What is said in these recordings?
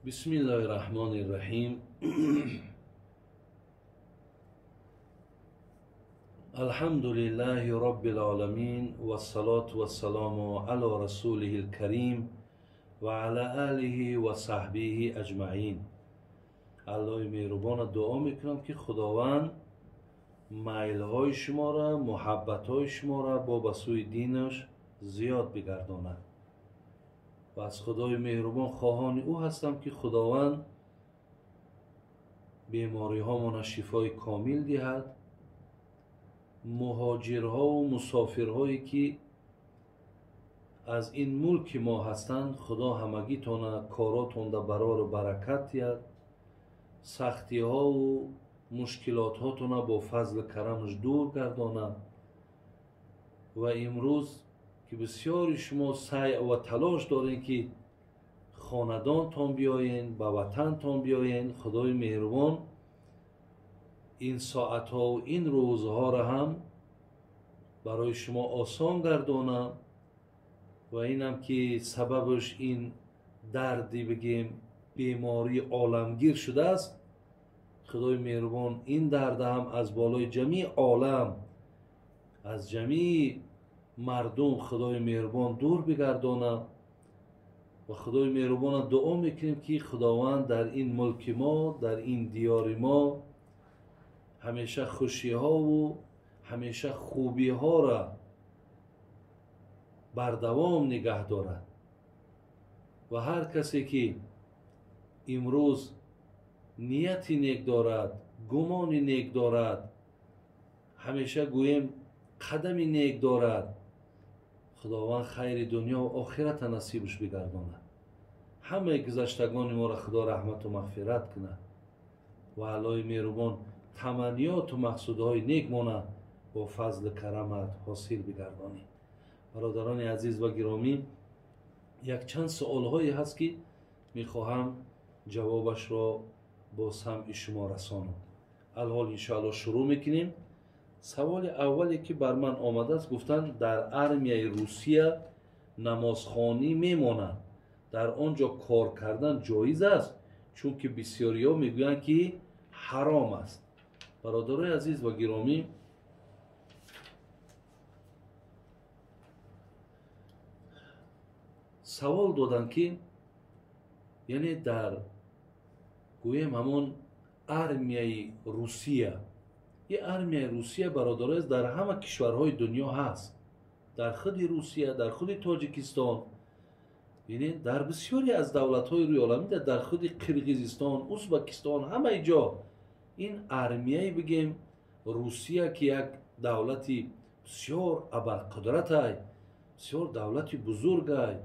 Бисмиллоҳи раҳмони раҳим. Алҳамдулиллаҳи роббил оламин вассалоту вассаламу ало расулиҳил карим ва ала алиҳи ва саҳбиҳи аҷмаин. Аллоҳи меҳрубона дуо мекунам, ки Худованд майлҳои шуморо, муҳаббатҳои шуморо бо ба сӯи динаш зиёд бигардонад. Ва аз Худои меҳрубон хоҳони ӯ ҳастам, ки Худованд бемориҳомона шифои комил диҳад, муҳоҷирҳову мусофирҳое ки аз ин мулки мо ҳастанд, Худо ҳамагитона коротонда барору баракат диҳад, сахтиҳову мушкилотҳотона бо фазли карамаш дур гардонад. Ва имрӯз ки бисёри шумо саъй ва талош доред, ки хонадонтон биёен, ба ватантон биёен, Худои меҳрубон ин соатҳову ин рӯзҳоро ҳам барои шумо осон гардонад. Ва инам ки сабабаш ин дарди бигем бемории оламгир шудааст, Худои меҳрубон ин дарда ҳам аз болои ҷамии олам, аз ҷамии мардум Худои меҳрубон дур бигардонад. Ва Худои меҳрубона дуо мекунем, ки Худованд дар ин мулки мо, дар ин диёри мо ҳамеша хушиҳову ҳамеша хубиҳоро бардавом нигаҳ дорад. Ва ҳар касе ки имрӯз нияти нек дорад, гумони нек дорад, ҳамеша гӯем қадами нек дорад, Худованд хайри дунё ва охирата насибаш бигардонад. Ҳамаи гузаштагони моро Худо раҳмату мағфират кунад ва Аллоҳи меҳрубон таманниёту мақсудҳои нек мона бо фазли карамат ҳосил бигардонӣ. Бародарони азиз ва гиромӣ, якчанд суолҳое ҳаст, ки мехоҳам ҷавобашро бо самъи шумо расонам. Алҳол иншоаллоҳ шурӯъ мекунем. Саволи аввале ки бар ман омадааст, гуфтанд дар армияи Русия намозхонӣ мемонад, дар он ҷо кор кардан ҷоиз аст, чунки бисёриҳо мегӯянд, ки ҳаром аст. Бародарои азиз ва гиромӣ, савол доданд, ки яъне дар гӯем ҳамон армияи Русия, ин армияи Русия бародарои дар ҳама кишварҳои дунё ҳаст, дар худи Русия, дар худи Тоҷикистон, бинед, дар бисёре аз давлатҳои рӯи оламӣ, дар худи Қирғизистон, Узбакистон, ҳамаи ҷо ин армияи бигем Русия, ки як давлати бисёр абарқудратай, бисёр давлати бузургай,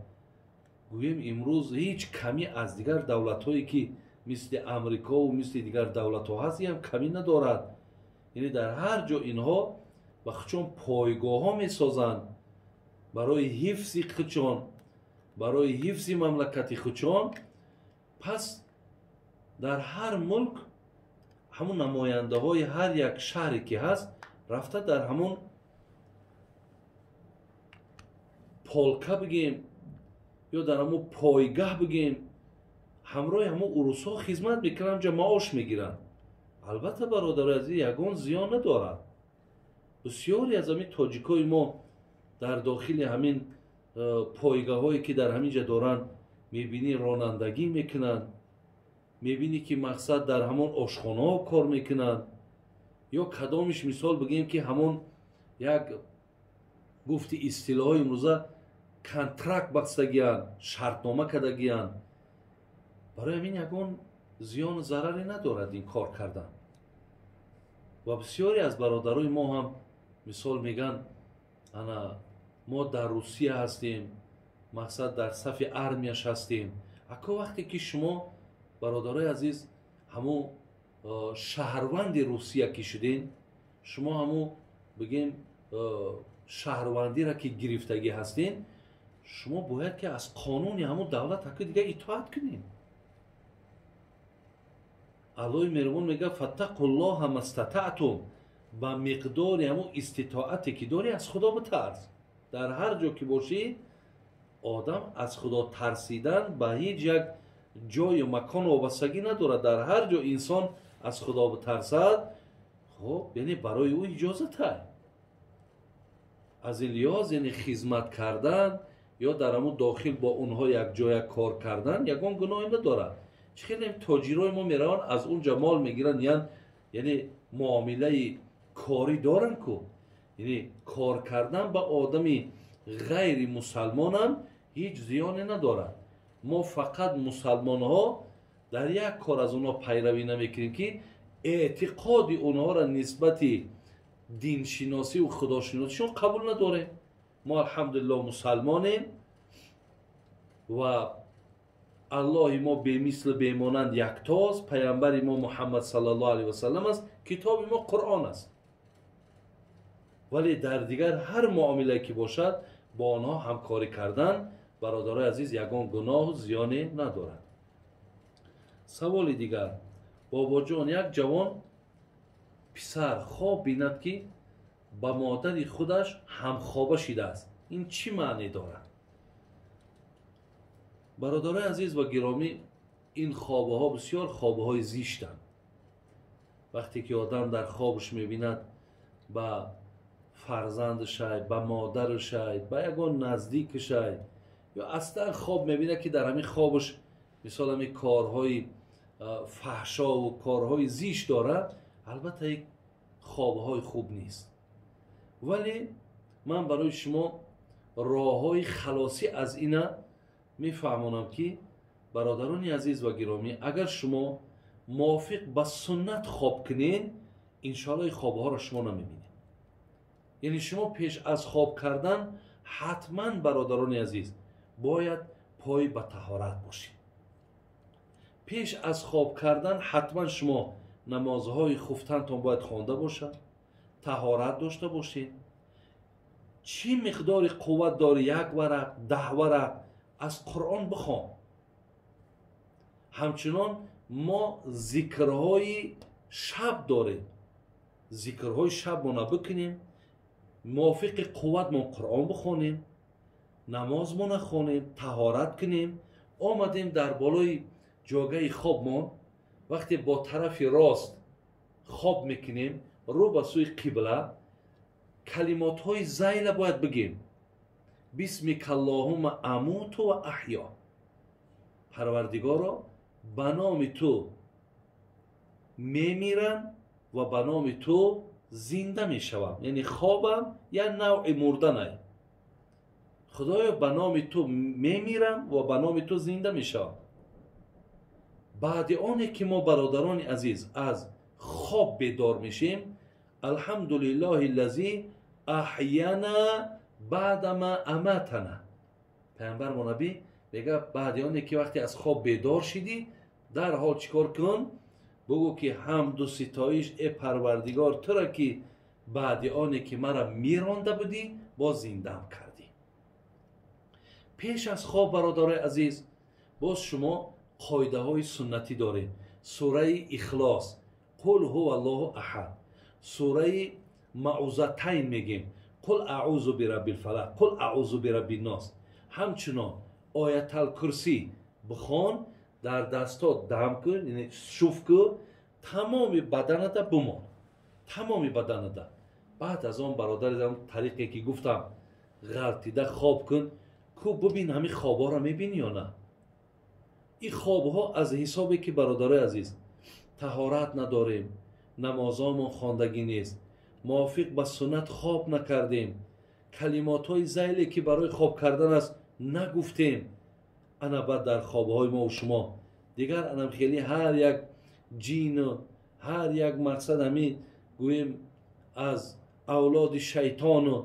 гӯем имрӯз ҳеҷ камӣ аз дигар давлатҳое ки мисли Амрикову мисли дигар давлатҳо ҳаст, ин ҳам камӣ надорад. Яъне дар ҳар ҷо инҳо ба худшон пойгоҳҳо месозанд барои ҳифзи худшон, барои ҳифзи мамлакати худшон. Пас дар ҳар мулк ҳамун намояндаҳои ҳар як шаҳре ки ҳаст, рафта дар ҳамун полка бигем ё дар ҳамун пойгаҳ бигем, ҳамроҳи ҳамун урусҳо хизмат мекунанд, ҳамҷа маош мегиранд. Албатта бародарои азиз, ягон зиён надорад. Бисёре аз ҳамин тоҷикои мо дар дохили ҳамин пойгаҳое ки дар ҳамин ҷа доранд, мебинӣ ронандагӣ мекунанд, мебинӣ ки мақсад дар ҳамон ошхонаҳо кор мекунанд, ё кадомиш мисол бигем ки ҳамон як гуфти истилоҳои имрӯза контракт бастагиянд, шартнома кардагиянд. Барои ҳамин ягон зиёну зараре надорад ин кор кардан. Ва бисёре аз бародарои мо ҳам мисол мегӯянд, ана мо дар Русия ҳастем, мақсад дар сафи армияш ҳастем. Ако вақте ки шумо бародарои азиз ҳамун шаҳрванди Русия ки шуден, шумо ҳамун бигем шаҳрвандиро ки гирифтагӣ ҳастен, шумо бояд ки аз қонуни ҳамун давлат аку дига итоат кунед. Аллоҳи меҳрубон мегӯяд фаттақуллоҳа мастатаътум, ба миқдори ҳамун иститоате ки дорӣ аз Худо битарс. Дар ҳар ҷо ки бошӣ, одам аз Худо тарсидан ба ҳеҷ як ҷою макон вобастагӣ надорад. Дар ҳар ҷо инсон аз Худо битарсад, хуб, яъне барои ӯ иҷозат. Аз ин лиҳоз, яъне хизмат кардан ё дар ҳамун дохил бо онҳо якҷоя кор кардан ягон гуноҳе надорад. Чӣ хеле тоҷирои мо мераванд, аз он ҷо мол мегиранд, яъне муомилаи корӣ доранд ку. Яъне кор кардан ба одами ғайри мусалмонам ҳеҷ зиёне надорад. Мо фақат мусалмонҳо дар як кор аз онҳо пайравӣ намекунем, ки эътиқоди онҳоро нисбати диншиносиву худошиносишон қабул надорем. Мо алҳамдулиллоҳ мусалмонем ва Аллоҳи мо бемислу бемонанд яктост, паямбари мо Муҳаммад саллаллоҳу алайҳи васаллам аст, китоби мо Қуръон аст. Вале дар дигар ҳар муомилае ки бошад, бо онҳо ҳамкорӣ кардан, бародарои азиз, ягон гуноҳу зиёне надорад. Саволи дигар: бобоҷон, як ҷавон писар хоб бинад, ки ба модари худаш ҳамхоба шидааст, ин чӣ маъне дорад? Бародарои азиз ва гиромӣ, ин хобаҳо бисёр хобаҳои зиштанд. Вақте ки одам дар хобаш мебинад ба фарзандашай, ба модарашай, ба ягон наздикашай, ё аслан хоб мебинад, ки дар ҳамин хобаш мисол ҳамин корҳои фаҳшову корҳои зишт дорад, албатта як хобҳои хуб нест. Вале ман барои шумо роҳҳои халосӣ аз ина мефаҳмонам, ки бародарони азиз ва гиромӣ, агар шумо мувофиқ ба суннат хоб кунед, иншоалло ин хобҳоро шумо намебинед. Яъне шумо пеш аз хоб кардан ҳатман, бародарони азиз, бояд пой ба таҳорат бошед. Пеш аз хоб кардан ҳатман шумо намозҳои хуфтантон бояд хонда бошад, таҳорат дошта бошед. Чӣ миқдори қувват дори, як варақ, 10 варақ аз Қуръон бихон. Ҳамчунон мо зикрҳои шаб дорем, зикрҳои шабмона бикунем, мувофиқи қувватмон Қуръон бихонем, намозмона хонем, таҳорат кунем. Омадем дар болои ҷогаи хобмон, вақте бо тарафи рост хоб мекунем, рӯ ба сӯи қибла, калимотҳои зайла бояд бигем: бисмикаллоҳума амуту ва аҳё. Парвардигоро, ба номи ту мемирам ва ба номи ту зинда мешавам. Яъне хобам як навъи мурданай. Худоё, ба номи ту мемирам ва ба номи ту зинда мешавам. Баъди оне ки мо, бародарони азиз, аз хоб бедор мешем, алҳамдулиллоҳи лази аҳяна баъдама аматана. Пайғамбар мо набӣ мега, баъди оне ки вақте аз хоб бедор шидӣ, дарҳол чӣ кор кун? Бугӯ ки ҳамду ситоиш, э Парвардигор, тура ки баъди оне ки мара миронда будӣ, боз зиндаам кардӣ. Пеш аз хоб, бародарои азиз, боз шумо қоидаҳои суннатӣ доред. Сураи Ихлос, қул ҳува аллоҳу аҳад, сураи Маъузатайн мегем, қул аъузу бираббил фалақ, қул аъузу бираббин нос. Ҳамчунон Оятал Курсӣ бихон, дар дастот дам кун, яъне шуф кун, тамоми баданата бимон, тамоми баданата. Баъд аз он, бародари, тариқе ки гуфтам, ғалтида хоб кун, ку бубин, ҳамин хобҳоро мебинӣ ё на. Ин хобҳо аз ҳисобе ки, бародарои азиз, таҳорат надорем, намозомон хондагӣ нест, мувофиқ ба суннат хоб накардем, калимотҳои зайле ки барои хоб кардан аст нагуфтем, ана баъд дар хобҳои мову шумо дигар анам хеле ҳар як ҷину ҳар як мақсад, ҳамин гӯем, аз авлоди шайтону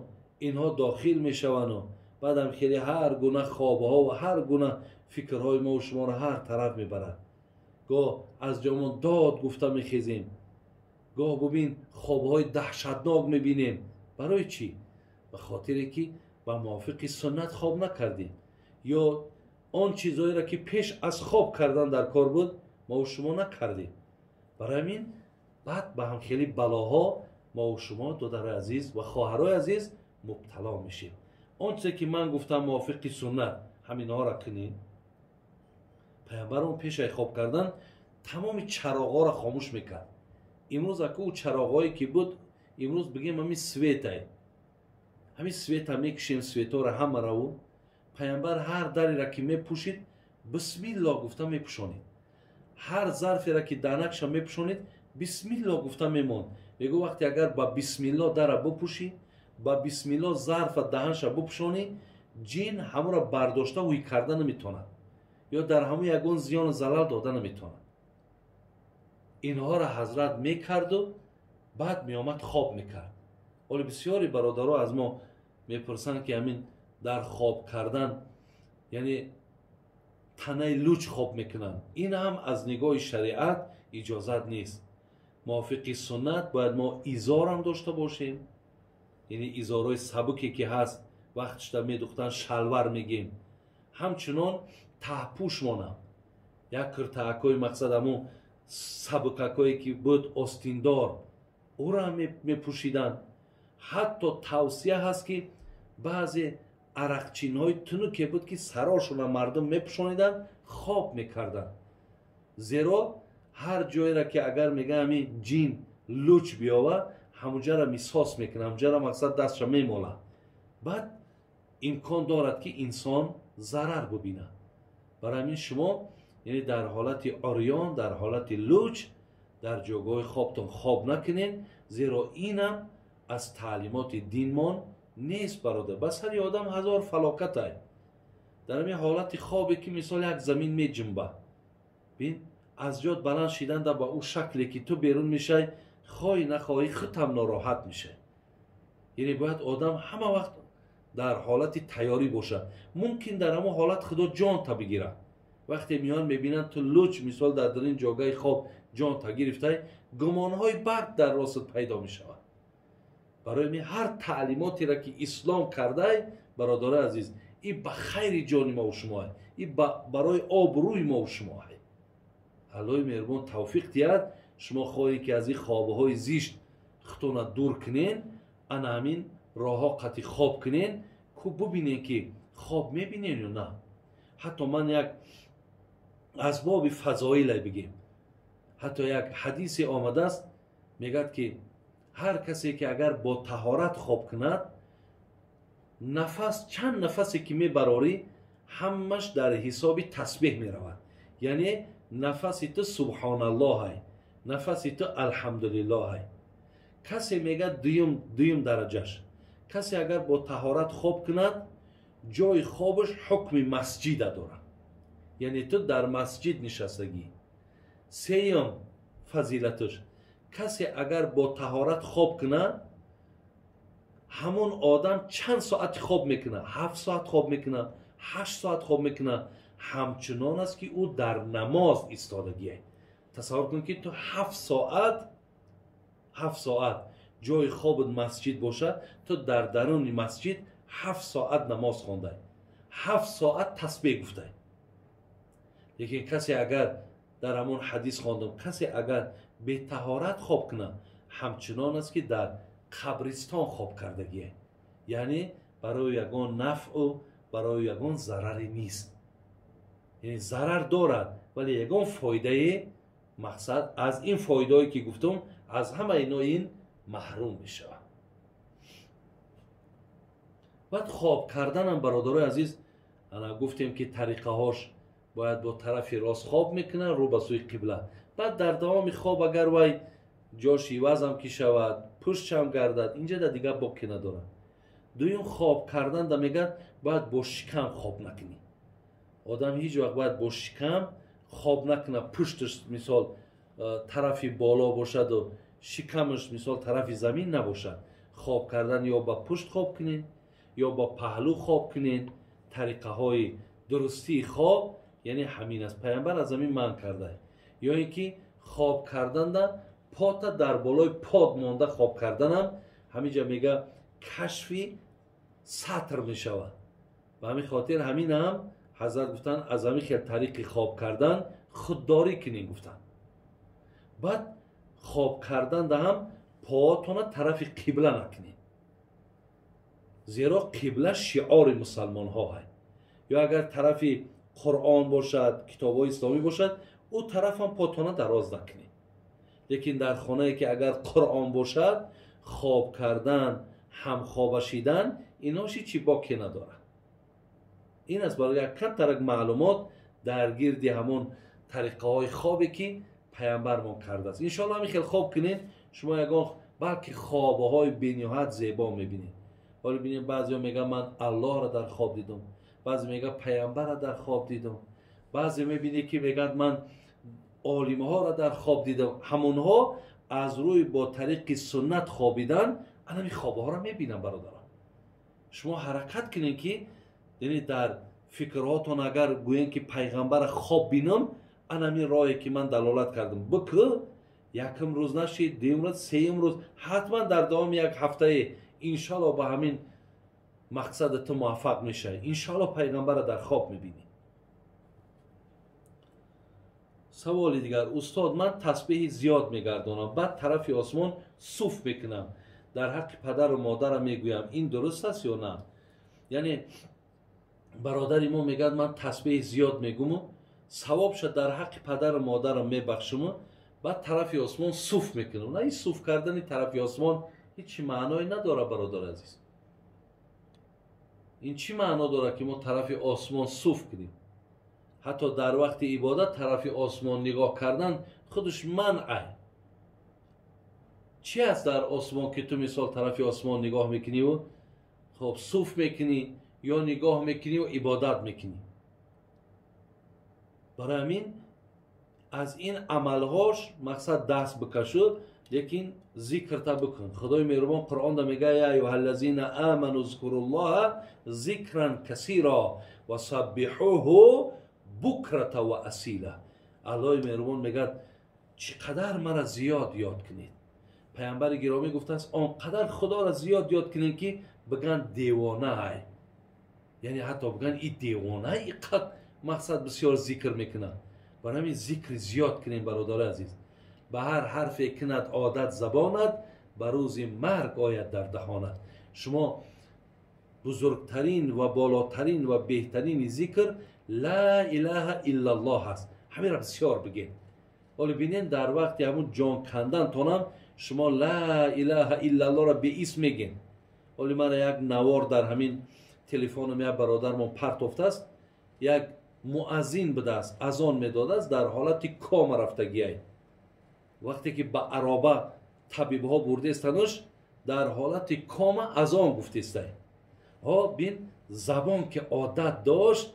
инҳо дохил мешаванду баъдам хеле ҳар гуна хобҳо ва ҳар гуна фикрҳои мову шуморо ҳар тараф мебарад. Гоҳ аз ҷомон дод гуфта мехезем, гоҳ бубин, хобҳои даҳшатнок мебинем. Барои чӣ? Ба хотире ки ба мувофиқи суннат хоб накардем ё он чизҳоеро ки пеш аз хоб кардан дар кор буд, мову шумо накардем. Барои ҳамин баъд ба ҳамхели балоҳо мову шумо, додарои азиз ва хоҳарои азиз, мубтало мешем. Он чизе ки ман гуфтам, мувофиқи суннат ҳаминҳоро кунед. Паямбарон пешаи хоб кардан тамоми чароғҳоро хомӯш мекард. Имрӯз аку чароғҳое ки буд, имрӯз бигем ҳамин светай, ҳамин света мекушем, светҳоро ҳамараву. Паямбар ҳар дареро ки мепӯшид, бисмилло гуфта мепӯшонид. Ҳар зарферо ки данакша мепӯшонид, бисмилло гуфта мемонд. Мегӯ вақте агар ба бисмилло дара бупӯшӣ, ба бисмилло зарфа даҳанша бупӯшонӣ, ҷин ҳамонро бардошта ҳуй карда наметавонад ё дар ҳамон ягон зиёну залал дода наметавонад. Инҳоро ҳазрат мекарду баъд меомад хоб мекард. Ҳоло бисёри бародаро аз мо мепурсанд, ки ҳамин дар хоб кардан, яъне танаи луч хоб мекунанд. Ин ҳам аз нигоҳи шариат иҷозат нест. Мувофиқи суннат бояд мо изорам дошта бошем, яъне изорҳои сабуке ки ҳаст, вақтшда медухтан, шалвар мегем. Ҳамчунон таҳпӯш монам, як киртаакҳои мақсад ҳамун сабукакҳое ки буд остиндор, ӯро ҳам мепӯшиданд. Ҳатто тавсия ҳаст, ки баъзе арақчинҳои тунуке буд, ки сарошона мардум мепӯшониданд, хоб мекарданд. Зеро ҳар ҷоеро ки агар мега ҳамин ҷин луч биёва, ҳамунҷаро мисос мекунад, ҳамунҷаро мақсад дастша мемолад. Баъд имкон дорад, ки инсон зарар бубинад. Барои ҳамин шумо, яъне дар ҳолати орён, дар ҳолати луч дар ҷойгоҳи хобтон хоб накунед, зеро инам аз таълимоти динмон нест. Бародар, ба сари одам ҳазор фалокатай. Дар ҳамин ҳолати хобе ки мисол як замин меҷунба, бин, аз ҷод баланд шиданда ба ӯ шакле ки ту берун мешай, хоҳӣ нахоҳӣ худам нороҳат мешай. Яъне бояд одам ҳама вақт дар ҳолати тайёрӣ бошад. Мумкин дар ҳамон ҳолат худо ҷонта бигирад. Вақте миён мебинанд ту луч мисол дар дарин ҷогаи хоб ҷонта гирифтай, гумонҳои бад дар ростат пайдо мешавад. Барои ми ҳар таълимотеро ки ислом кардай, бародарои азиз, и ба хайри ҷони мову шумоа, и барои обрӯи мову шумоа. Аллоҳи меҳрубон тавфиқ диҳад. Шумо хоҳед ки аз ин хобҳои зишт худтона дур кунен, ана ҳамин роҳҳо қатъи хоб кунен, ку бубинен ки хоб мебинен ё на. Ҳатто ман як асбоби фазоиле бигем, ҳатто як ҳадисе омадааст, мегӯяд ки ҳар касе ки агар бо таҳорат хоб кунад, нафас чанд нафасе ки мебарорӣ, ҳамаш дар ҳисоби тасбеҳ меравад. Яъне нафаси ту субҳоналлоҳай, нафаси ту алҳамдулиллоҳай. Касе мегӯяд дуюм дараҷаш, касе агар бо таҳорат хоб кунад, ҷои хобаш ҳукми масҷида дорад, яъне ту дар масҷид нишастагӣ. Сеюм фазилаташ, касе агар бо таҳорат хоб кунад, ҳамон одам чанд соати хоб мекунад, 7 соат хоб мекунад, 8 соат хоб мекунад, ҳамчунон аст ки ӯ дар намоз истодагие. Тасаввур кун ки ту 7 соат, 7 соат ҷои хобат масҷид бошад, ту дар даруни масҷид 7 соат намоз хондай, 7 соат тасбеҳ гуфтай. Лекин касе агар дар ҳамон ҳадис хондам, касе агар бетаҳорат хоб кунад, ҳамчунон аст ки дар қабристон хоб кардагие. Яъне барои ягон нафъу барои ягон зараре нест. Яъне зарар дорад, вале ягон фоидае, мақсад аз ин фоидаое ки гуфтум, аз ҳама ино ин маҳрум мешавад. Баъд хоб карданам, бародарои азиз, ана гуфтем ки тариқаҳош бояд бо тарафи рост хоб мекунад, рӯ ба сӯи қибла. Баъд дар давоми хоб агар вай ҷош ивазам ки шавад, пуштшам гардад, инҷа да дигар боке надорад. Дуюм, хоб кардан да мегӯяд бояд бо шикам хоб накунӣ. Одам ҳеҷ вақт бояд бо шикам хоб накунад, пушташ мисол тарафи боло бошаду шикамаш мисол тарафи замин набошад. Хоб кардан ё ба пушт хоб кунед, ё ба паҳлӯ хоб кунед. Тариқаҳои дурустии хоб яъне ҳамин аст. Пайғамбар аз ҳамин манъ карда. Ё ин ки хоб карданда пота дар болои под монда хоб карданам ҳаминҷа мега кашфи сатр мешавад. Ба ҳамин хотир ҳамин ҳам ҳазрат гуфтанд аз ҳамин хел тариқи хоб кардан худдорӣ кунед гуфтанд. Баъд хоб карданда ҳам поотона тарафи қибла накунед, зеро қибла шиори мусалмонҳо ҳай. Ё агар тарафи Қуръон бошад, китобҳои исломӣ бошад, ӯ тарафам потона дароз накунед. Лекин дар хонае ки агар Қуръон бошад, хоб кардан, ҳамхоба шидан, инҳо ҳичи боке надорад. Ин аст барои як камтарак маълумот дар гирди ҳамон тариқаҳои хобе ки паямбармон кардааст. Иншоалло ҳамин хел хоб кунед, шумо ягон балки хобаҳои бениҳоят зебо мебинед. Ҳоло бинед, баъзеҳо мегӯянд ман Аллоҳро дар хоб дидам, баъзе мегӯянд паямбарро дар хоб дидам, баъзе мебинед ки мегӯянд ман олимҳоро дар хоб дидам. Ҳамонҳо аз рӯи бо тариқи суннат хобидан анами хобҳоро мебинанд. Бародарон, шумо ҳаракат кунед ки яъне дар фикрҳотон агар гӯем ки пайғамбара хоб бинам, анами роҳе ки ман далолат кардам бикӯ, якум рӯз нашид, дуюм рӯз, сеюм рӯз, ҳатман дар давоми як ҳафтае иншоалло ба ҳамин мақсади ту муваффақ мешавӣ. Иншоалло пайғамбара дар хоб мебинӣ. Саволи дигар: устод, ман тасбеҳи зиёд мегардонам, баъд тарафи осмон суф мекунам, дар ҳаққи падару модарам мегӯям, ин дуруст аст ё на? Яъне бародари мо мегӯяд ман тасбеҳи зиёд мегуму савобша дар ҳаққи падару модарам мебахшуму баъд тарафи осмон суф мекунам. На, ин суф кардани тарафи осмон ҳеҷ маъное надорад, бародари азиз. Ин чӣ маъно дорад ки мо тарафи осмон суф кунем? Ҳатто дар вақти ибодат тарафи осмон нигоҳ кардан худаш манъ. Чӣ аст дар осмон ки ту мисол тарафи осмон нигоҳ мекуниву хоб суф мекунӣ ё нигоҳ мекуниву ибодат мекунӣ? Барои ҳамин аз ин амалҳош мақсад даст бикашу, лекин зикрта бикун. Худои меҳрубон Қуръонда мегӯяд: я аюҳаллазина аману зкуруллоҳа зикран касира ва саббиҳуҳу букрата ва асила. Аллоҳи меҳрубон мегӯяд чӣ қадар мара зиёд ёд кунед. Паямбари гиромӣ гуфтааст он қадар Худоро зиёд ёд кунед ки бигӯянд девонаай, яъне ҳатто бигӯянд и девона иқад мақсад бисёр зикр мекунад. Барои ҳамин зикри зиёд кунем, бародари азиз. Ба ҳар ҳарфе кунад одат забонат, ба рӯзи марг ояд дар даҳонат. Шумо бузургтарин ва болотарин ва беҳтарини зикр ла илаҳа иллаллоҳ аст. Ҳаминро бисёр бигем. Ҳоло бинед, дар вақти ҳамун ҷон кандантонам шумо ла илаҳа иллаллоҳро беисм мегем. Ҳоло мана як навор дар ҳамин телефонам як бародармон партофтааст, як муаззин будааст, азон медодааст, дар ҳолати кома рафтагиай. Вақте ки ба ароба табибҳо бурдестануш, дар ҳолати кома азон гуфтестай. Ҳо бин, забон ки одат дошт,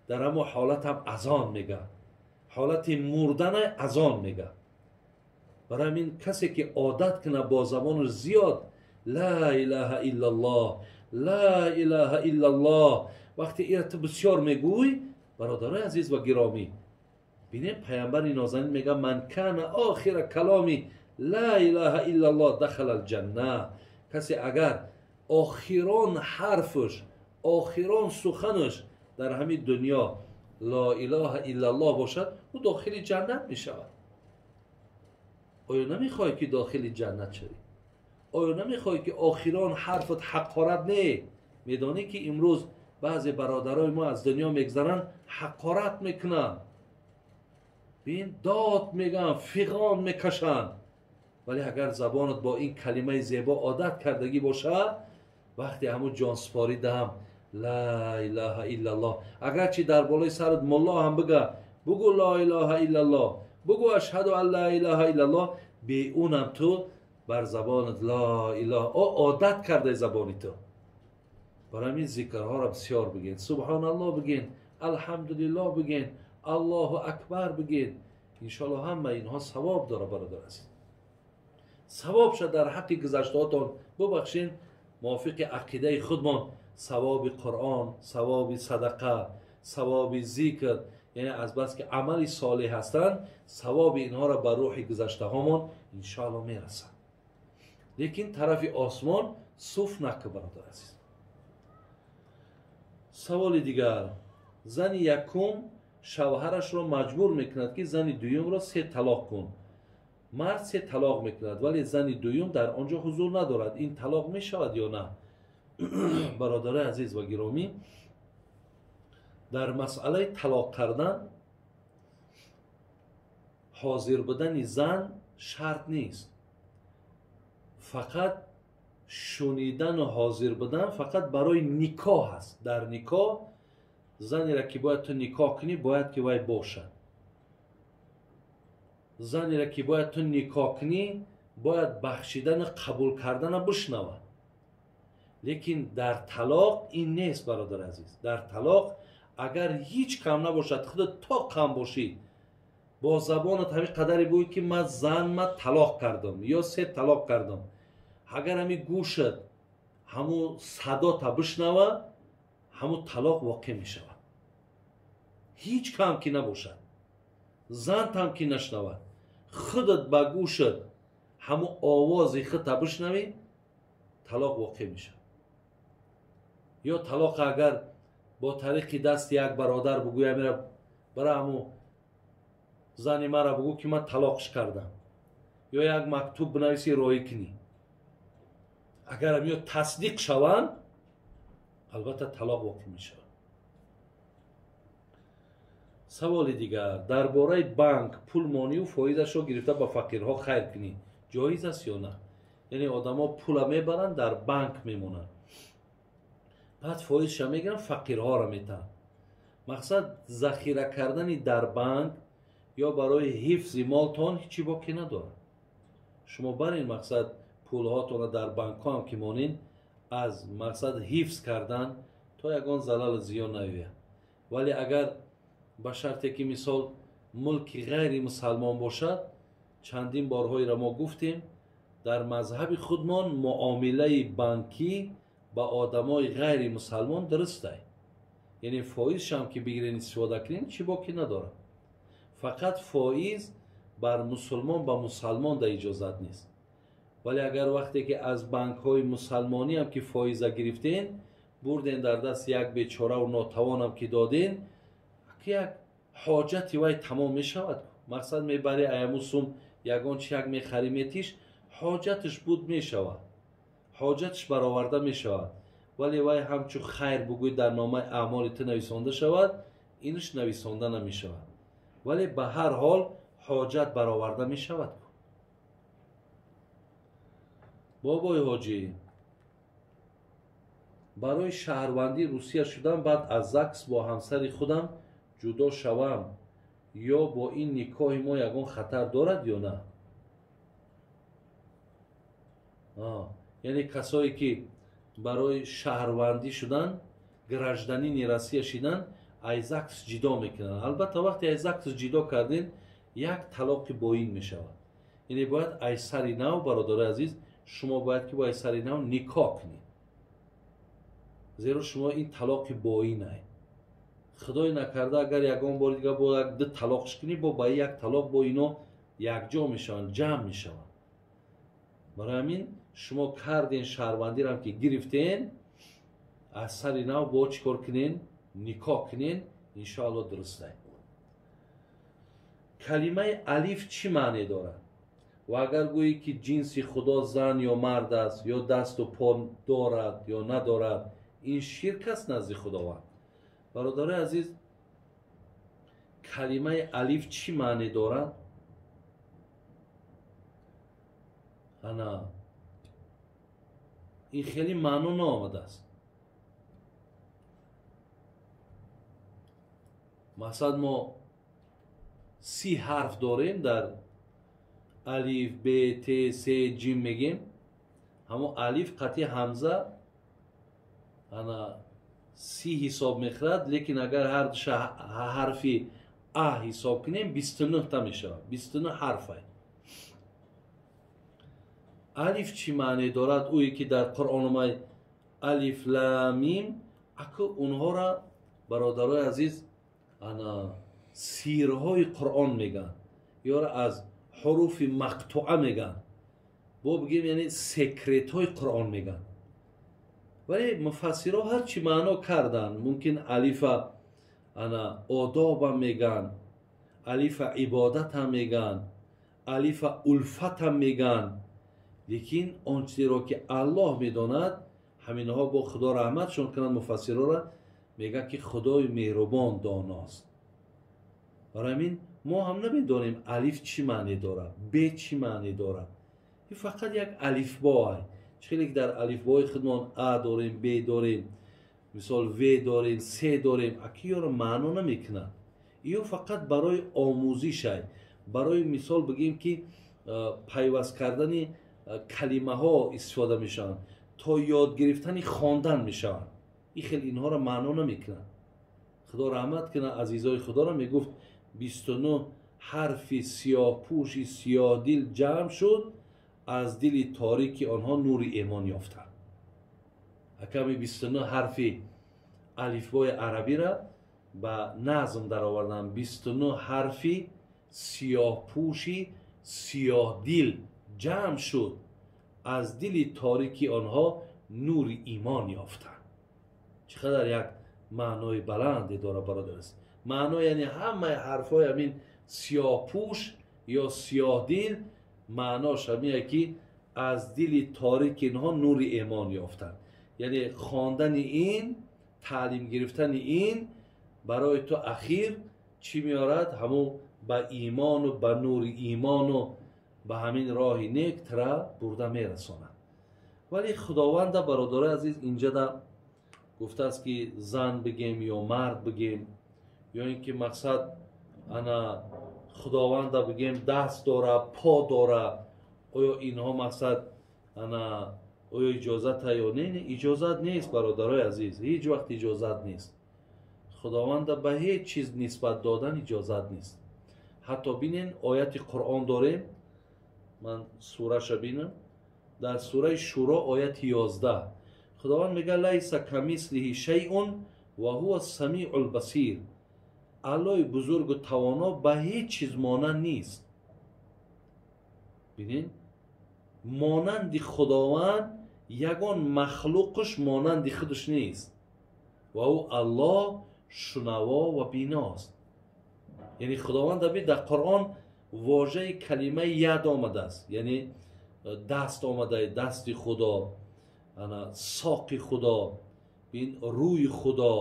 дар ҳамон ҳолатам азон мега, ҳолати мурдана азон мега. Барои ҳамин касе ки одат кунад бо забону зиёд ла илаҳа иллаллоҳ, ла илаҳа иллаллоҳ, вақте ира ту бисёр мегӯй, бародарои азиз ва гиромӣ, бинем паямбари нозанин мега ман кана охира каломи ла илаҳа иллаллоҳ дахала алҷанна. Касе агар охирон ҳарфаш, охирон суханаш дар ҳамин дунё ла илаҳа иллаллоҳ бошад, ӯ дохили ҷаннат мешавад. Оё намехоҳӣ ки дохили ҷаннат шавӣ? Оё намехоҳӣ ки охирон ҳарфат ҳақорат не? Медонӣ ки имрӯз баъзе бародарои мо аз дунё мегзаранд, ҳақорат мекунанд, бин, дод мегӯянд, фиғон мекашанд. Вале агар забонат бо ин калимаи зебо одат кардагӣ бошад, вақте ҳамун ҷонсупорӣ даҳам ла илаҳа иллаллоҳ, агарчи дар болои сарат мулло ҳам бига бугӯ ла илаҳа иллаллоҳ, бугӯ ашҳаду ан ла илаҳа иллаллоҳ, беунам ту бар забонат ла илаҳа одат кардаи забони ту. Барои ҳамин зикрҳоро бисёр бигӯед, субҳоналлоҳ бигӯед, алҳамдулиллоҳ бигӯед, аллоҳу акбар бигӯед. Иншоаллоҳ ҳама инҳо савоб дорад, бародар азиз. Савобша дар ҳаққи гузаштаҳотон бубахшед. Мувофиқи ақидаи худмон савоби Қуръон, савоби садақа, савоби зикр, яъне азбаски амали солеҳ ҳастанд, савоби инҳоро ба рӯҳи гузаштаҳомон иншоаллоҳ мерасад. Лекин тарафи осмон суф накун, бародар азиз. Саволи дигар: зани якум шавҳарашро маҷбур мекунад ки зани дуюмро се талоқ кун. Мард се талоқ мекунад, вале зани дуюм дар он ҷо ҳузур надорад. Ин талоқ мешавад ё на? Бародарои азиз ва гиромӣ, Дар масъалаи талоқ кардан ҳозир будани зан шарт нест. Фақат шунидану ҳозир будан фақат барои никоҳ аст. Дар никоҳ занеро ки бояд ту никоҳ кунӣ, бояд ки вай бошад. Занеро ки бояд ту никоҳ кунӣ, бояд бахшидану қабул кардана бишнавад. Лекин дар талоқ ин нест, бародари азиз. Дар талоқ агар ҳеҷ кам набошад, худат то кам бошӣ, бо забонат ҳамин қадаре буй ки ман зан ма талоқ кардам ё се талоқ кардам, агар ҳамин гӯшат ҳамун садота бишнава, ҳамун талоқ воқеъ мешавад. Ҳеҷ кам ки набошад, зантам ки нашнавад, худат ба гӯшат ҳамун овози худта бишнавӣ, талоқ воқеъ мешавад. Ё талоқ агар бо тариқи дасти як бародар бугӯй, амира бара ҳамун зани мара бугӯ ки ман талоқш кардам, ё як мактуб бинависӣ роҳӣ кунӣ, агар ё тасдиқ шаванд, албатта талоқ воқеъ мешавад. Саволи дигар дар бораи банк пул монию фоизашро гирифта ба фақирҳо хайр кунӣ ҷоиз аст ё на? Яъне одамо пула мебаранд, дар банк мемонанд, баъд фоизша мегиранд, фақирҳоро метаҳанд. Мақсад захира кардани дар банк ё барои ҳифзи молтон ҳеҷ чӣ боқӣ надорад. Шумо барин мақсад пулҳотонро дар банкҳо ҳам ки монин, аз мақсад ҳифз кардан то ягон залалу зиён наёяд. Вале агар ба шарте ки мисол мулки ғайри мусалмон бошад, чандин борҳоеро мо гуфтем, дар мазҳаби худмон муомилаи банкӣ ба одамои ғайри мусалмон дурустай. Яъне фоизшам ки бигирен истифода кунен, чӣ боқӣ надорад. Фақат фоиз бар мусулмон ба мусалмон да иҷозат нест. Вале агар вақте ки аз банкҳои мусалмонӣ ҳам ки фоиза гирифтен, бурден дар даст як бечораву нотавонам ки доден, як ҳоҷати вай тамом мешавад. Мақсад мебари аяму сум ягон чи як мехарӣ метиш, ҳоҷаташ буд мешавад, ҳоҷаташ бароварда мешавад. Вале вай ҳамчун хайр бугӯй дар номаи аъмоли ту нависонда шавад, инаш нависонда намешавад. Вале ба ҳар ҳол ҳоҷат бароварда мешавад. Бобои ҳоҷӣ, барои шаҳрвандии Русия шудан баъд аз ЗАГС бо ҳамсари худам ҷудо шавам ё бо ин никоҳи мо ягон хатар дорад ё на? Яъне касое ки барои шаҳрвандӣ шудан, гражданини Россия шидан, аз ЗАГС ҷидо мекунанд. Албатта вақте аз ЗАГС ҷидо кардем, як талоқи боин мешавад. Яъне бояд аз сари нав, бародарои азиз, шумо бояд ки бо аз сари нав никоҳ кунед, зеро шумо ин талоқи боинае. Худой накарда агар ягон бори дигар бо як ду талоқш кунӣ, бо ба як талоқ бо ино якҷо мешаванд, ҷамъ мешаванд. Барои ҳамин шумо карден шаҳрвандиам ки гирифтен, аз сари нав бо чӣ кор кунен? Никоҳ кунен, иншоалло дурустай. Калимаи алиф чӣ маъне дорад? Ва агар гӯӣ ки ҷинси худо зан ё мард аст, ё дасту по дорад ё надорад, ин ширк аст назди Худованд. Бародарои азиз, калимаи алиф чӣ маъне дорад? Ана ин хеле маъно наомадааст. Мақсад мо 30 ҳарф дорем дар алиф, б, т, с, ҷим мегем. Ҳамон алиф қатъи ҳамза ана 30 ҳисоб мехӯрад, лекин агар ҳар ҳарфи а ҳисоб кунем, 29 та мешавад. 29 ҳарфай. Алиф чӣ маъне дорад? Ӯе ки дар Қуръон омад алиф ла мим, аку онҳоро бародарои азиз ана сирҳои Қуръон мегӯянд, ёро аз ҳуруфи мақтуа мегӯянд, бо бигем яъне секретҳои Қуръон мегӯянд. Вале муфассирҳо ҳар чӣ маъно карданд, мумкин алифа ана одобам мегӯянд, алифа ибодатам мегӯянд, алифа улфатам мегӯянд, лекин он чизеро ки Аллоҳ медонад, ҳаминҳо бо Худо раҳматшон кунанд муфассирҳоро, Мегӯяд ки Худои меҳрубон доност. Барои ҳамин мо ҳам намедонем алиф чӣ маъне дорад, б чӣ маъне дорад. Ин фақат як алифбо ай. Чӣ хеле ки дар алифбои худмон а дорем, б дорем, мисол в дорем, с дорем, аки ёро маъно намекунад. Ё фақат барои омӯзиш ай, барои мисол бигем ки пайваст кардани калимаҳо истифода мешаванд, то ёд гирифтани хондан мешаванд. Ин хел инҳоро маъно намекунад. Худо раҳмат кунад азизои худоро, мегуфт 29 ҳарфи сиёҳпӯши сиёҳдил ҷамъ шуд, аз дили торики онҳо нури эмон ёфтанд. Аками 29 ҳарфи алифбои арабиро ба назм дароварданд. 29 ҳарфи сиёҳпӯши сиёҳдил ҷамъ шуд, аз дили торики онҳо нури имон ёфтанд. Чӣ қадар як маънои баланде дорад, бародар аст. Маъно яъне ҳамаи ҳарфҳои ҳамин сиёҳпӯш ё сиёҳдил маънош ҳамине ки аз дили торики инҳо нури эмон ёфтанд. Яъне хондани ин, таълим гирифтани ин барои ту ахир чӣ меорад? Ҳамун ба имону ба нури имону ба ҳамин роҳи нек тра бурда мерасонад. Вале Худованда, бародарои азиз, инҷада гуфтааст ки зан бигем ё мард бигем, ё ин ки мақсад ана Худованда бигем даст дора, по дора, оё инҳо мақсад ана оё иҷозата ё не? Иҷозат нест, бародарои азиз, ҳеҷ вақт иҷозат нест. Худованда ба ҳеҷ чиз нисбат додан иҷозат нест. Ҳатто бинен ояти Қуръон дорем, ман сураша бинам, дар сураи Шуро ояти 11 Худованд мегӯяд лайса камислиҳи шайъун ва ҳува самиъул басир. Аллоҳи бузургу тавоно ба ҳеҷ чиз монанд нест. Бинен, монанди Худованд ягон махлуқш монанди худаш нест ва ӯ Аллоҳ шунаво ва биност. Яъне Худованд дар Қуръон вожаи калимаи яд омадааст, яъне даст омадае, дасти Худо, ана соқи Худо, ин рӯи Худо,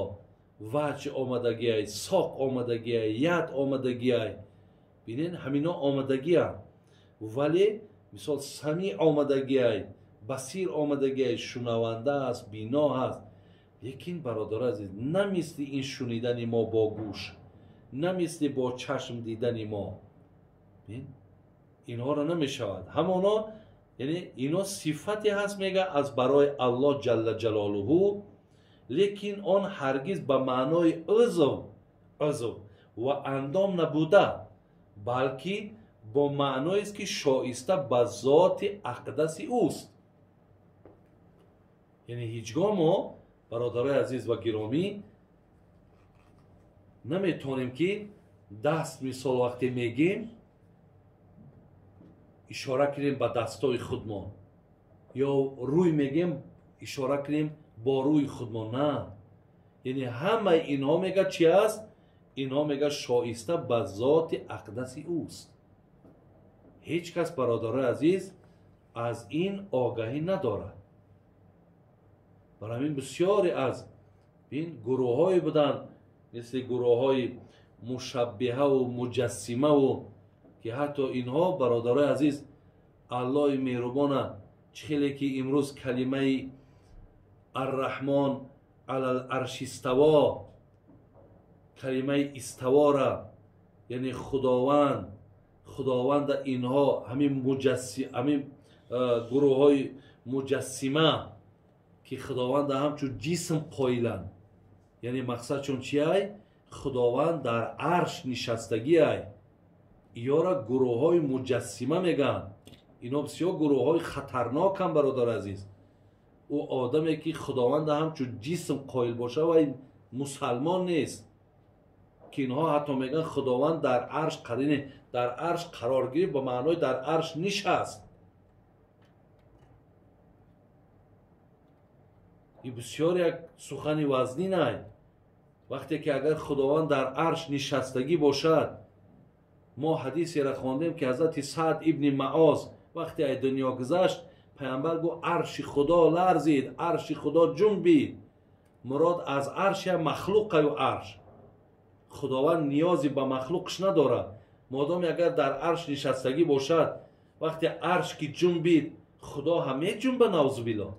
ваҷ омадагиай, соқ омадагиай, яд омадагиай. Бинен, ҳамино омадагианд. Вале мисол самиъ омадагиай, басир омадагиай, шунаванда аст, бино аст. Лекин бародари азиз, на мисли ин шунидани мо бо гӯш, на мисли бо чашм дидани мо. Инҳоро намешавад. Ҳамоно яъне ино сифате ҳаст, мега аз барои Аллоҳ ҷалла ҷалолуҳу, лекин он ҳаргиз ба маънои узв ва андом набуда, балки бо маъноест ки шоиста ба зоти ақдаси ӯст. Яъне ҳеҷ гоҳ мо, бародарои азиз ва гиромӣ, наметавонем ки даст мисол вақте мегем ишора кунем ба дастои худмон, ё рӯй мегем ишора кунем бо рӯи худмон. На, яъне ҳамаи инҳо мега чи аст? Инҳо мега шоиста ба зоти ақдаси ӯст. Ҳеҷ кас, бародарои азиз, аз ин огаҳӣ надорад. Барои ҳамин бисёре аз ин гурӯҳҳое буданд, мисли гурӯҳҳои мушаббиҳаву муҷассимаву, ки ҳатто инҳо, бародарои азиз, Аллоҳи меҳрубона чӣ хеле ки имрӯз калимаи арраҳмон алал арши иставо, калимаи иставора, яъне Худованд, Худованда инҳо ҳамин ҳамин гурӯҳҳои муҷассима ки Худованда ҳамчун ҷисм қоиланд, яъне мақсадшон чи ай? Худованд дар арш нишастагӣ ай. Иёра гурӯҳҳои муҷассима мегӯянд. Ино бисёр гурӯҳҳои хатарноканд, бародари азиз. Ӯ одаме ки Худованда ҳамчун ҷисм қоил боша вай мусалмон нест, ки инҳо ҳатто мегӯянд Худованд дар арш қарине, дар арш қарор гирифт, ба маънои дар арш нишаст. Ин бисёр як сухани вазнин ай. Вақте ки агар Худованд дар арш нишастагӣ бошад, мо ҳадисеро хондем ки ҳазрати Саъд ибни Маоз вақте ай дунё гузашт, паямбар гуфт арши Худо ларзид, арши Худо ҷунбид. Мурод аз арш я махлуқаю арш. Худованд ниёзе ба махлуқш надорад. Модоме агар дар арш нишастагӣ бошад, вақте арш ки ҷунбид, Худо ҳам меҷунба, наузубилло.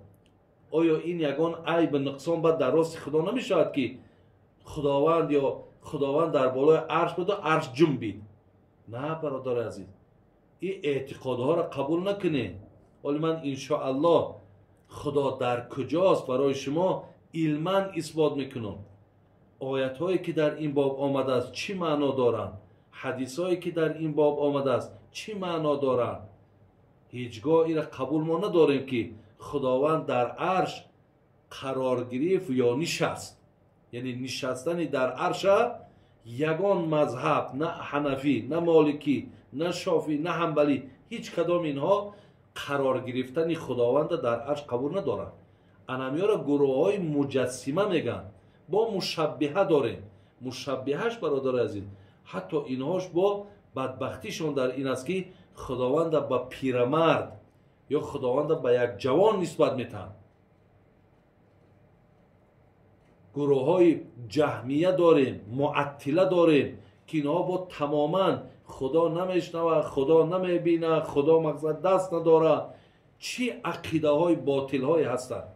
Оё ин ягон айб нуқсон бад дар рости Худо намешавад ки Худованд ё Худованд дар болои арш буду арш ҷунбид? На, бародари азиз, ин эътиқодҳоро қабул накунед. Ҳоли ман иншоаллоҳ Худо дар куҷост барои шумо илман исбот мекунам. Оятҳое ки дар ин боб омадааст чӣ маъно доранд, ҳадисҳое ки дар ин боб омадааст чӣ маъно доранд. Ҳеҷ гоҳ инро қабул мо надорем ки Худованд дар арш қарор гирифт ё нишаст. Яъне нишастани дар арша ягон мазҳаб, на ҳанафӣ, на моликӣ, на шофӣ, на ҳанбалӣ, ҳеҷ кадом инҳо қарор гирифтани Худованда дар арш қабул надоранд. Анамиёро гурӯҳҳои муҷассима мегӯянд. Бо мушаббиҳа дорем. Мушаббиҳаш, бародари азиз, ҳатто инҳош бо бадбахтишон дар ин аст ки Худованда ба пирамард ё Худованда ба як ҷавон нисбат метаҳанд. Гурӯҳҳои ҷаҳмия дорем, муаттила дорем ки инҳо бо тамоман Худо намешнавад, Худо намебинад, Худо мақсад даст надорад. Чӣ ақидаҳои ботилҳое ҳастанд.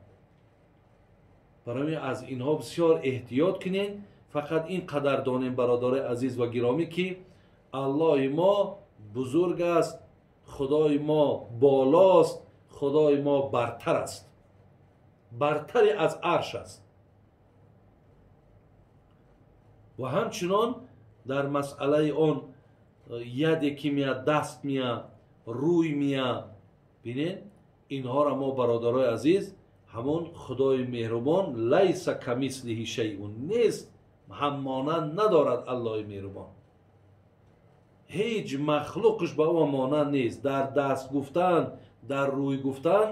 Барои аз инҳо бисёр эҳтиёт кунед. Фақат ин қадар донем, бародарои азиз ва гиромӣ, ки Аллоҳи мо бузург аст, Худои мо болост, Худои мо бартар аст, бартари аз арш аст. Ва ҳамчунон дар масъалаи он яде ки мея, даст мея, рӯй мея, бинед, инҳоро мо, бародарои азиз, ҳамон Худои меҳрубон лайса камислиҳи шайъун нест, ҳаммонанд надорад Аллоҳи меҳрубон. Ҳеҷ махлуқш ба ӯ монанд нест. Дар даст гуфтан, дар рӯй гуфтан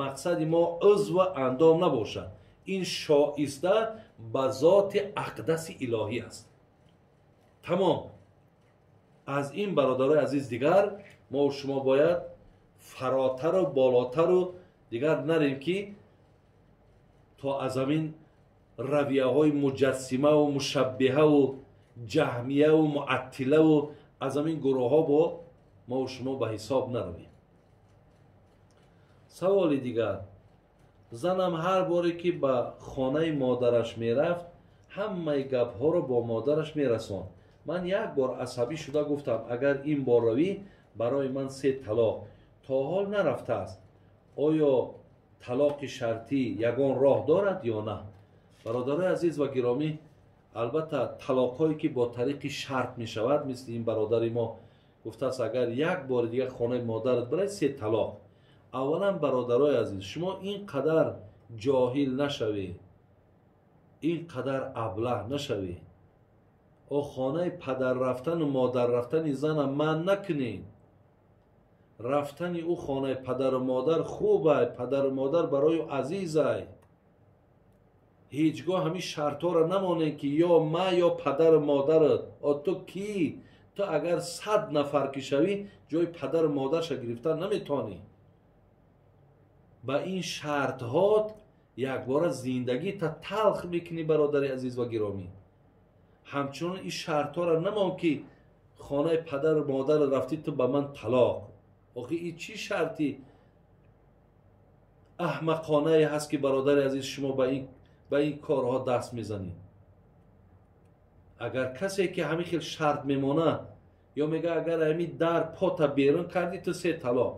мақсади мо узву андом набошад. Ин шоиста ба зоти ақдаси илоҳӣ аст. Тамом. Аз ин, бародарои азиз, дигар мо шумо бояд фаротару болотару дигар нарем ки то аз ҳамин равияҳои муҷассимаву мушаббиҳаву ҷаҳмияву муаттилаву аз ҳамин гурӯҳҳо бо мо шумо ба ҳисоб наравем. Саволи дигар: занам ҳар боре ки ба хонаи модараш мерафт, ҳамаи гапҳоро бо модараш мерасонд. Ман як бор асабӣ шуда гуфтам, агар ин бор равӣ, барои ман 3 талоқ. То ҳол нарафтааст. Оё талоқи шартӣ ягон роҳ дорад ё на? Бародарои азиз ва гиромӣ, албатта талоқҳое ки бо тариқи шарт мешавад, мисли ин бародари мо гуфтааст, агар як бори дигар хонаи модарат барай, 3 талоқ. Аввалан, бародарои азиз, шумо ин қадар ҷоҳил нашавед, ин қадар аблаҳ нашавед. О хонаи падар рафтану модар рафтани зана ман накунед. Рафтани ӯ хонаи падару модар хубай, падару модар барои ӯ азизай. Ҳеҷ гоҳ ҳамин шартҳоро намонед ки ё ма ё падару модарат. О ту кӣ? Ту агар 100 нафар ки шавӣ, ҷои падару модарша гирифтан наметавонӣ. Ба ин шартҳот якбора зиндагита талх мекунӣ, бародари азиз ва гиромӣ. Ҳамчунон ин шартҳоро намон ки хонаи падару модар рафтӣ, ту ба ман талоқ. Охи ин чӣ шарти аҳмақонае ҳаст ки, бародари азиз, шумо ба ин корҳо даст мезанед? Агар касе ки ҳамин хел шарт мемонад ё мега агар ҳамин дар пота берун кардӣ, ту 3 талоқ.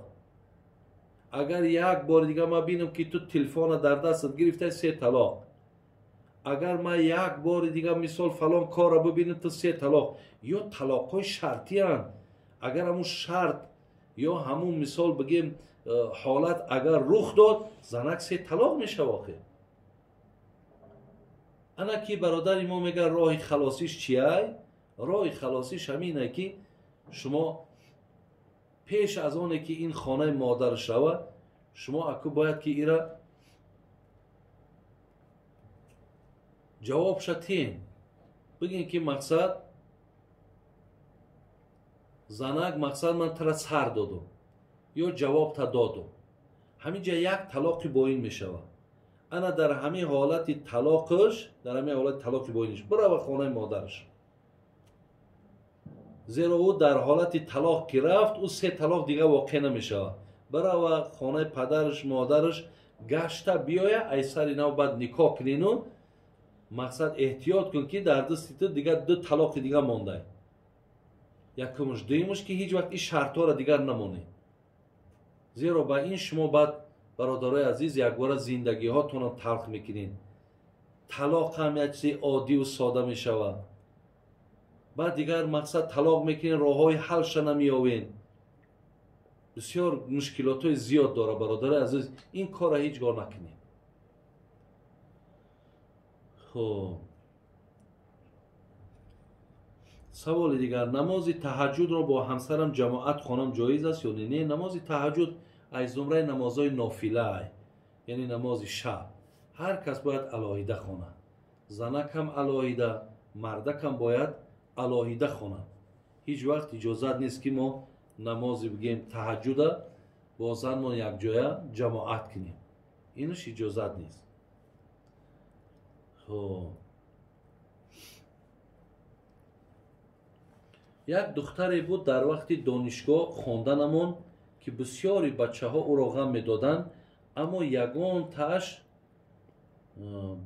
Агар як бори дигар ман бинам ки ту телефона дар дастат гирифтай, 3 талоқ. Агар ман як бори дигар мисол фалон корро бибинам, ту 3 талоқ. Ё талоқҳои шартиянд. Агар ҳамун шарт ё ҳамун мисол бигем ҳолат агар рух дод, занак 3 талоқ мешава. Охир ана ки бародари мо мега роҳи халосиш чиай? Роҳи халосиш ҳамине ки шумо пеш аз оне ки ин хонаи модар шава, шумо аку бояд ки ира ҷавобша тиҳен. Бигин ки мақсад занак, мақсад ман тара сар додум ё ҷавобта додум. Ҳамин ҷа як талоқи боин мешавад. Ана дар ҳамин ҳолати талоқаш, дар ҳамин ҳолати талоқи боиниш бирава хонаи модараш. Зеро ӯ дар ҳолати талоқ ки рафт, ӯ се талоқ дига воқеъ намешавад. Бирава хонаи падараш, модараш, гашта биёя, ай сари нав баъд никоҳ кунину мақсад эҳтиёт кун ки дар дасти ту дига ду талоқи дига мондай. Якумш, дуюмш ки ҳеҷ вақт ин шартҳоро дигар намонед. Зеро ба ин шумо баъд бародарои азиз якбора зиндагиҳотонро талх мекунед. Талоқ ҳам як чизи оддиву сода мешавад. Баъд дигар мақсад талоқ мекунед, роҳҳои ҳалша намеёвед. Бисёр мушкилотҳои зиёд дорад бародарои азиз, ин корро ҳеҷ гоҳ накунед. Хуб, саволи дигар: намози таҳаҷҷудро бо ҳамсарам ҷамоат хонам ҷоиз аст ё не? Не, намози таҳаҷҷуд аз зумраи намозҳои нофила, яъне намози шаб. Ҳар кас бояд алоҳида хонад. Занакам алоҳида, мардакам бояд алоҳида хонад. Ҳеҷ вақт иҷозат нест ки мо намози бигем таҳаҷҷуда бо занмон якҷоя ҷамоат кунем. Инаш иҷозат нест. Хуб, як духтаре буд дар вақти донишгоҳ хонданамон ки бисёри бачаҳо ӯро ғам медоданд, аммо ягонтааш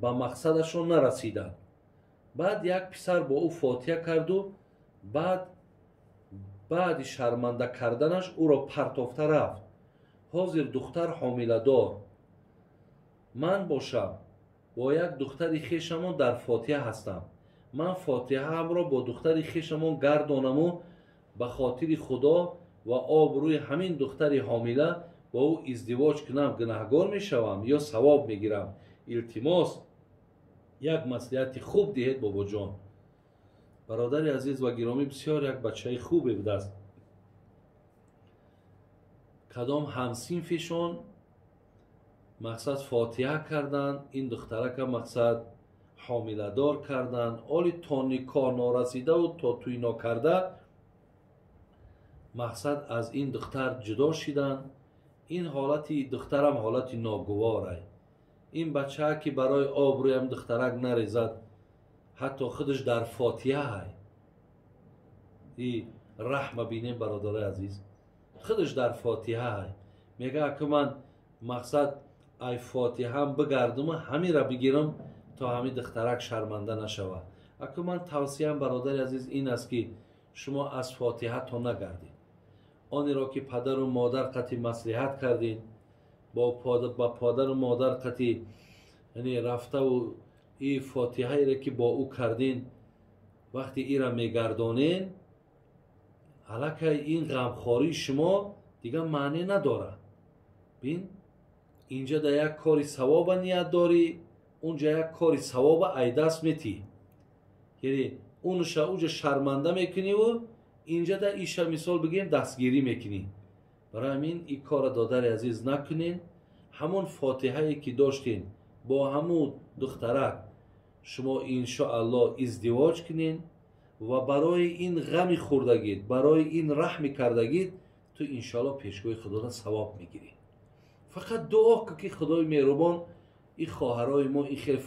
ба мақсадашон нарасиданд. Баъд як писар бо ӯ фотиҳа карду баъди шарманда карданаш ӯро партофта рафт. Ҳозир духтар ҳомиладор. Ман бошам бо як духтари хешамон дар фотиҳа ҳастам. Ман фотиҳаамро бо духтари хешамон гардонаму ба хотири Худо ва обрӯи ҳамин духтари ҳомила бо ӯ издивоҷ кунам, гунаҳгор мешавам ё савоб мегирам? Илтимос, як маслиҳати хуб диҳед бобоҷон. Бародари азиз ва гиромӣ, бисёр як бачаи хубе будааст. Кадом ҳамсинфишон мақсад фотиҳа карданд, ин духтарака мақсад ҳомиладор карданд. Оли то никоҳ норасидаву то тӯй нокарда мақсад аз ин духтар ҷудо шиданд. Ин ҳолати духтарам ҳолати ногуворай. Ин бачаа ки барои обрӯям духтарак нарезад, ҳатто худаш дар фотиҳа. И раҳма бинем бародарои азиз, худаш дар фотиҳа. Мега ки ман мақсад ай фотиҳам бигардуму ҳамира бигирам то ҳамин духтарак шарманда нашавад. Аку ман тавсияам бародари азиз ин аст ки шумо аз фотиҳа то нагардед. Онеро ки падару модар қати маслиҳат кардед, ба падару модар қати рафтаву и фотиҳаеро ки бо ӯ кардин, вақти ира мегардонен, аллакай ин ғамхории шумо дигар маъне надорад. Бин, инҷа дар як кори савоба ният дорӣ, унҷа як кори савоба айдаст метӣ. Яъне унша уҷа шарманда мекуниву инҷа дар иша мисол бигем дастгирӣ мекунӣ. Барои ҳамин ин корро додари азиз накунен. Ҳамон фотиҳае ки доштен бо ҳамун духтарак шумо иншоаллоҳ издивоҷ кунен ва барои ин ғами хӯрдагид, барои ин раҳми кардагид ту иншоаллоҳ пешгоҳи Худода савоб мегирӣ. Фақат дуо кун ки Худои меҳрубон ин хоҳарои мо ин хел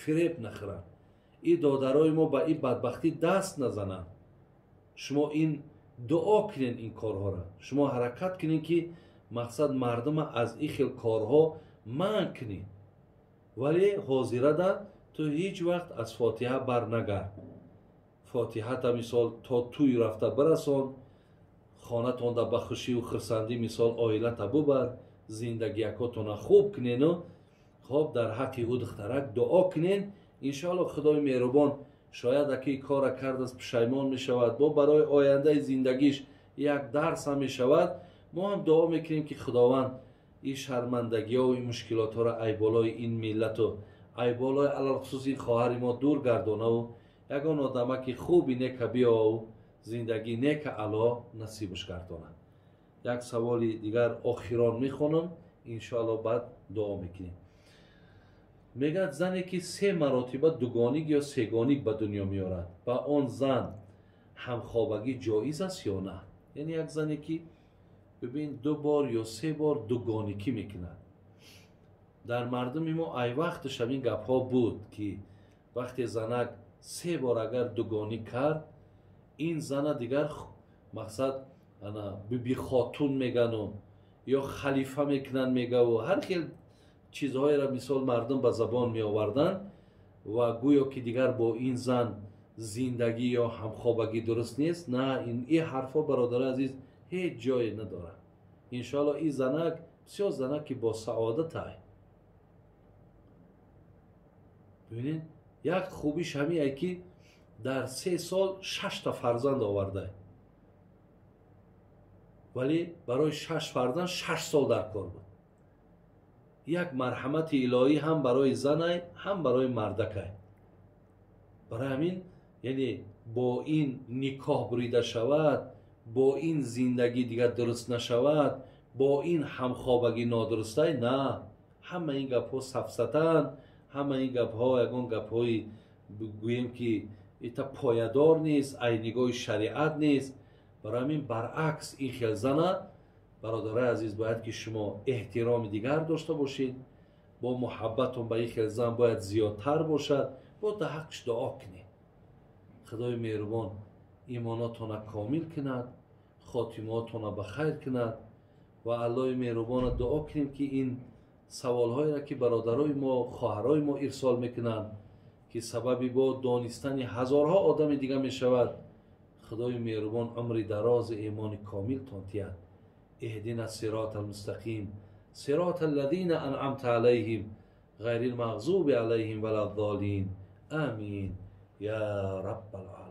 фиреб нахӯранд, ин додарои мо ба ин бадбахтӣ даст назананд. Шумо ин дуо кунен ин корҳоро, шумо ҳаракат кунен ки мақсад мардума аз ин хел корҳо манъ кунед. Вале ҳозирада ту ҳеҷ вақт аз фотиҳа бар нагард. Фотиҳата мисол то тӯй рафта бирасон, хонатонда ба хушиву хурсандӣ мисол оилата бубар, зиндагиякотона хуб кунену хоб дар ҳаққи ӯ духтарак дуо кунен. Иншоаллоҳ Худои меҳрубон шояд аки кора кардааст пушаймон мешавад, бо барои ояндаи зиндагиш як дарс ҳам мешавад. Мо ҳам дуо мекунем ки Худованд ин шармандагиҳо ин мушкилотҳоро ай болои ин миллату ай болои алалхусус ин хоҳари мо дур гардонаву ягон одамаки хуби нека биёву зиндагӣ нека Аллоҳ насибаш гардонад. Як саволи дигар охирон мехонам, иншоаллоҳ баъд дуо мекунем. Мегӯяд зане ки се маротиба дугоник ё сегоник ба дунё меорад, ба он зан ҳамхобагӣ ҷоиз аст ё на? Яъне як зане ки бибин ду бор ё се бор дугоникӣ мекунад, Дар мардуми мо ай вақташ ҳамин гапҳо буд, ки вақте занак се бор агар дугонӣ кард, ин зана дигар мақсад ана биби хотун мегану ё халифа мекунанд мегаву ҳар хел чизҳоеро мисол мардум ба забон меоварданд ва гӯё ки дигар бо ин зан зиндагӣ ё ҳамхобагӣ дуруст нест. На, ин ҳарфҳо, бародари азиз, ҳеҷ ҷое надорад. Иншоалло ин занак бисёр занаки бо саодатай. Бибинед, як хубиш ҳамие ки дар 3 сол 6 фарзанд оварда, вале барои 6 фарзанд 6 сол дар кор буд. Як марҳамати илоҳӣ ҳам барои занай, ҳам барои мардакай. Барои ҳамин, яъне бо ин никоҳ бурида шавад, бо ин зиндагӣ дигар дуруст нашавад, бо ин ҳамхобагӣ нодурустай, на, ҳама ин гапҳо сафсатанд, ҳама ин гапҳо ягон гапҳои гӯем ки ита поядор нест, ай нигоҳи шариат нест. Барои ҳамин баръакс ин хел зана, бародарои азиз, бояд ки шумо эҳтироми дигар дошта бошед, бо муҳаббатон ба ин хел зан бояд зиёдтар бошад, бо дар ҳаққш дуо кунед. Худои меҳрубон имонотона комил кунад, хотимаотона ба хайр кунад ва Аллоҳи меҳрубона дуо кунем, ки ин саволҳоеро ки бародарои мо, хоҳарои мо ирсол мекунанд, ки сабаби бо донистани ҳазорҳо одами дига мешавад, Худои меҳрубон умри дарози имони комилтон тиҳад. اهدنا الصراط المستقيم صراط الذين أنعمت عليهم غير المغضوب عليهم ولا الضالين آمين يا رب العالمين.